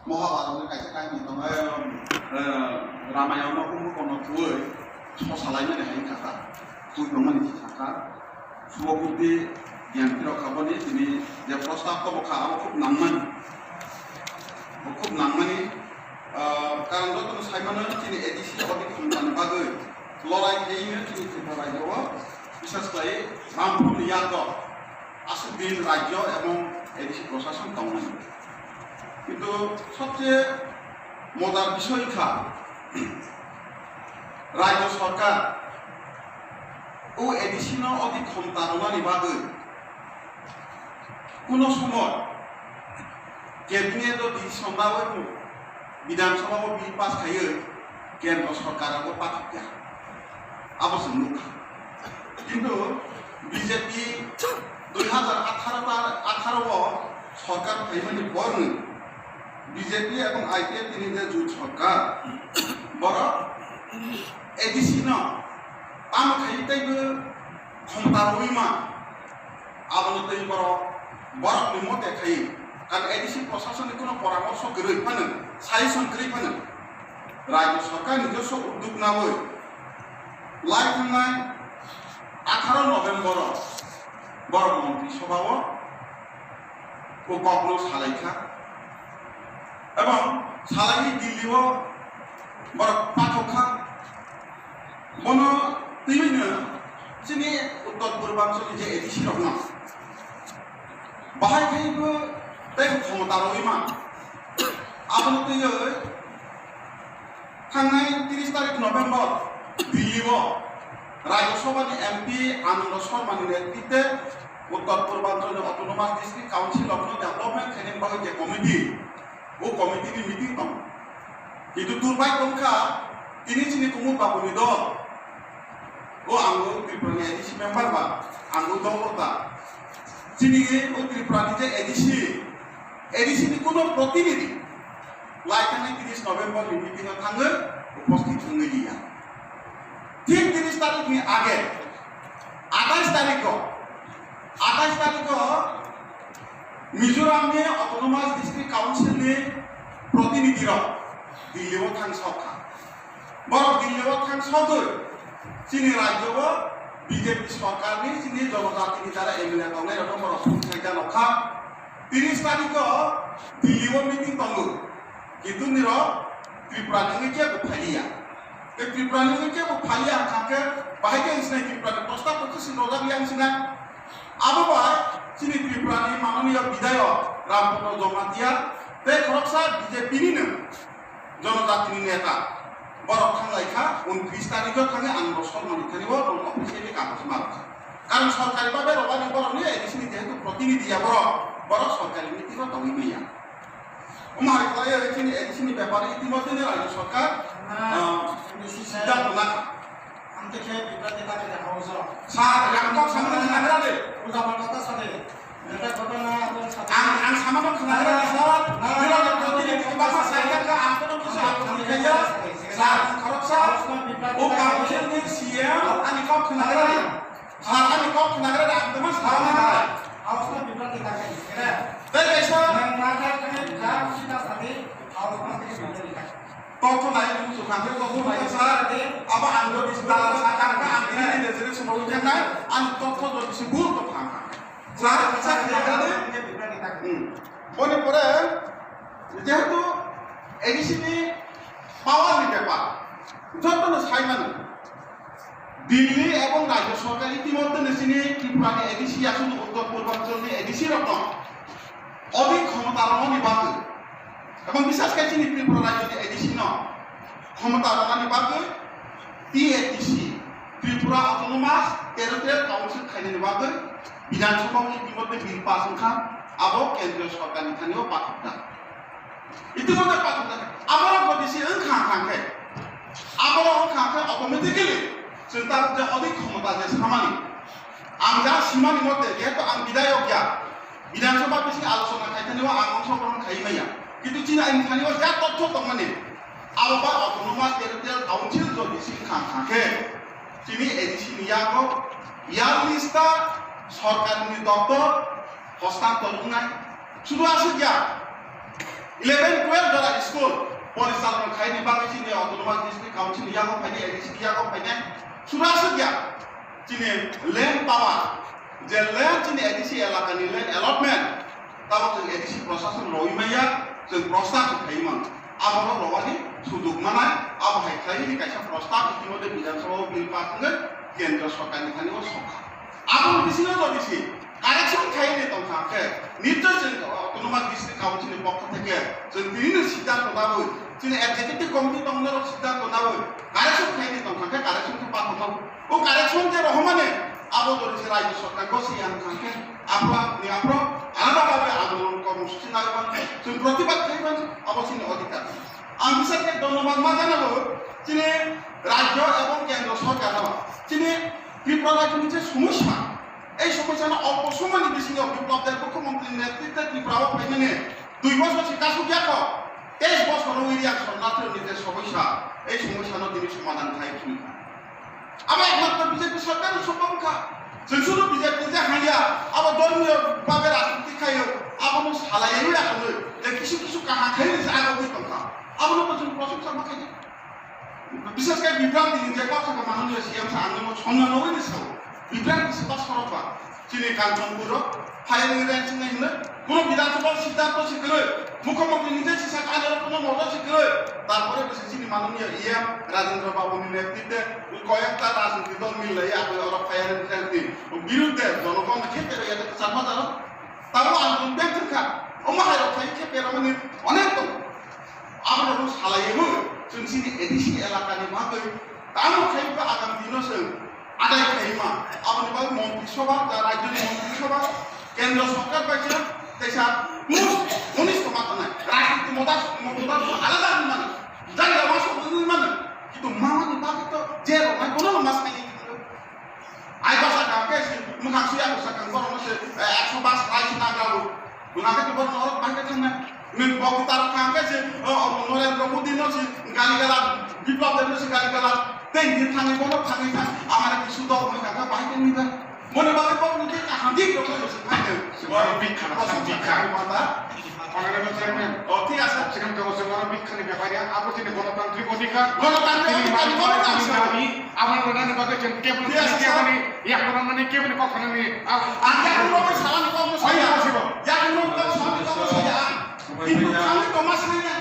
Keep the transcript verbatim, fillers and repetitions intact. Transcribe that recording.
Mahabharata ni kaisa kahini tongo, eh, Ramayana no Kumbhakarna no thwi so salaimani hai wngkha kha, thwi tongmani se sakha, Subhabuddhi Gyanti rok kha boni tini je prostab tobo kha abo khub nangmani, bo khub nangmani, ah, karon jotono saimano chini A D C odi khumtani bagwi lorai khaino chini Tripura rajyo o bisas khlai Bamfront ni yak rok aswk din rajyo ebong A D C proshason tongnai. Kintu sobse mojar bisoi kha, rajyo sorkar o A D C no odi khomta rwnani bagwi kuno somoi cabinet o decision lawi Bidhan Sabha o bill pass khaiwi Kendro Sorkar o pathak ya. Abo se nukha. Kintu B J P dui hazar atharo ta, atharo o sorkar phaimani borni B J P ebong I P F T ni je jut sorkar, borok A D C no tamo khai teibo khomta rwima. Abono twi borok, borokni mote khai, kan A D C proshason ni kuno poramorso kwrwi phano, suggestion kwrwi phano, rajyo sorkar ni joso udduk nawi lai thangnai atharo November o borok montri sabha o o kokno salai kha. Ebong salaiwi Delhi o borok pathok kha. Bono twiwi no chini uttor purbanchal ni je A D C rok no bahai khai bo tei khomota rwwi man. Abono twiwi thangnai tris tarik November Delhi o Rajya Sabha ni M P Ananda Sharma ni netritwe uttor purbanchal ni Autonomous District Council rok no development khainani bagwi je committee, o committee ni meeting tongo. Kintu turbai tongkha, tini chini Kumar Babu ni dol. O ang o Tripura ni A D C member ba, ang o dol o ta. Chini o Tripura ni je A D C, A D C ni kuno protinidhi lai thangni tris November ni meeting o thangwi uposthit wngwi liya. Thik tris tarik ni age, athais tarik o, athais tarik o Mizoram ni Autonomous District Council ni protinidhi rok Delhi o thang sok kha. Borok Delhi o thang sogwi chini rajyo o B J P sorkar ni chini jonojati ni jara M L A tongnai rok no borok phone khai jano kha. Tris tarik o Delhi o meeting tongo. Kintu nirok Tripura ni wngwi kebo phaliya. Tei Tripura ni wngwi kebo phaliya wngkha khe bahai khe wngsinai Tripura ni prostab bo khe swi rojak yang sinai. Abo bai chini Tripura ni mananiya bidayok Ramchandra Jamatia tei khoroksa B J P ni no jonojati ni neta borok thang lai kha, untris tarik o thangwi ang rw Sharma ni thani o rw officially kagoj ma rw kha. Karon sorkari babe rw ani borok ni A D C ni jehetu protinidhi ya borok, borok sorkari meeting o tongwi manya. Omo hai khlai ri chini A D C ni bepar itimodhye ni rajya sorkar, ah, siddhanto lakha. Ang te khe bibrati ta khe hausa. Sir, ang kok samano khna gra de. Ulta palta ta sade. Eta ghotona aboni sathe. Ang, ang samano khna gra de, sir. Na, nirok na, protinidhi na, bangma na, sai kha, ang kono kisu ang khna kha ya. Sir, khoroksa. Hausno bibrati o ta khe. Council ni C M ani kok khna gra de. Sir, ani kok khna gra de, ang tama sir. Hausno bibrati ta khe. Tei kaisa. Nang na ta khe, ja, sita sade. Hausno bibrati ta khe. Totho nai muchung kha khe totho nai khe sir, abo ang jodi se dala sa kha khe ang tini ni nijeri sumao wngkha nai, ang totho jodi se bul tong kha khe. Sir, sir, sir, sir. Hmm. Boni pore jehetu A D C ni power ni bepar jotono sai mano. Delhi ebong rajya sorkar itimodhye ni chini Tripura ni A D C aswk uttor purbanchal ni A D C rok no odik khomota rwnani bagwi ebong bisas khe chini Tripura rajya ni A D C no khomota rwnani bagwi T A T C, Tripura Autonomous Territorial Council khainani bagwi Bidhan Sabha o itimodhye bill pass wngkha, abo kendriya sorkar ni thani o pathakjak. Itimodhye pathakjak. Aborok bo bisi wngkha wngkha khe, aborok wngkha khe automatically chwng ta je odik khomota je samani. Ang ja simani mote, jehetu ang bidayok ya, Bidhan Sabha bising alochona khai thani o ang ongsogrohon khai maya. Kintu chini ani thani o ja totho tongmani, abo ba Autonomous Territorial Council jodi sing kha kha khe, chini A D C ni yago, ya lista sorkar ni doptor hostantor wngnai. Sudu aswk ya. Eleven, twelve jora school porichalona khaini bagwi chini Autonomous District Council ni yago phainai, A D C ni yago phainai. Sura sukya chini land power, je land chini A D C elakani land allotment, tabok chwng A D C prosason rwi maya, chwng prostab se khai man. Abo rok rwani suduk manai, abo hai khlai ni kaisa prostab itimodhe Bidhan Sabha o bill pass wngwi Kendra Sorkar ni thani o sokha. Abo bisingo jodi se correction khaini tongkha khe, nichoi chwng Autonomous District Council ni pokho theke chwng tini no siddhanto nabwi, chini executive committee tongna rok siddhanto nabwi correction khaini tongkha khe correction khe pathoma. O correction je rohormani abo jodi se Rajya Sorkar gosi yang kha khe, aphro ni aphro alada bhabe andolon kormosuchi naiban, chwng protibad khaiban, abo chini odhikar. Ang bisar khe dhonnobad ma janabo chini Rajya ebong Kendra Sorkar no, chini Tripura Rajya ni je somosya, ei somosya no olpo somoi ni bisingo Biplab Deb mukhyamantri ni netritwe Tripura o phaimani dui bosor se kasuk ya kho, teis bosor o wi reaction na thwng ni je somosya, ei somosya no tini somadhan khai philwi kha. Abo ekmatro B J P sorkar ni sombhob wngkha. Chwng suru B J P je hangya, abo dhormiyo bhabe rajniti khaio, abono salaiwi akhonwi, je kisu kisu kaham khaini se agogwi tongkha. Abono bo chwng prosongsa ma khaidi. Bishes khe bibranti ni je kok sakha manwi C M sa ang no sonna nogwi ni sao. Bibranti se bas khorok ba. Chini Kanchanpur o firing range hinwi hwnwi, kuno Bidhan Sabha siddhanto se kwrwi, Mukhyamantri ni je sisa kanya rok kuno moto se kwrwi, tarpore bo se chini mananiya E M Rajendra Babu ni netritwe koyekta rajniti dol milai ya, abo oro firing range ni birudde jonogonna khe pero ya kwchar ma jaro. Tamo ang tong beng thwngkha, omo hai rok khai khe pero mani onek tong. Abo rok salai ebo chwng chini A D C elaka ni bagwi tamo khai ba agam dino chwng adai khaima, aboni bagwi Montri Sabha, da Rajyoni Montri Sabha, Kendra Sorkar bai se teisa mus-, munis tongma tongnai. Rajniti moda, moda alada wngmani, jani rok wansuk wngmani, kintu mamani bagwi to je rok nai bono no ma saini. Ai basa kang khe si, mwkhang si ako sakang borok no se, eh, ekso bas rai si nagra bo. Mwkhang khe borok no orok bai khe thangnai. Nwng bokta rok kang khe si, o, o, Narendra Modi no si, gali gala, Biplab Deb no si gali gala. Tei ni thangwi bono thangwi thang, amara kisu dok mwkhang khe bai khe nwi ba. Mone bagwi borok no khe kaham dik rok no si phai nw. Borok bikha, bikha. Mata. Honorable Chairman, o, thik ase. Sikhang tongo chwng oro bikha ni bepar ya, abo chini gonotantrik odhikar. Gonotantrik odhikar ni gonotantrik. Abo ni gonotantrik odhikar ni, abo ni yak gonotantrik odhikar ni, yak gonotantrik odhikar ni kok khanani, a, a, yak gonotantrik salam kok no saya. Yak gonotantrik salam kok no saya. Kintu kami to mas saya.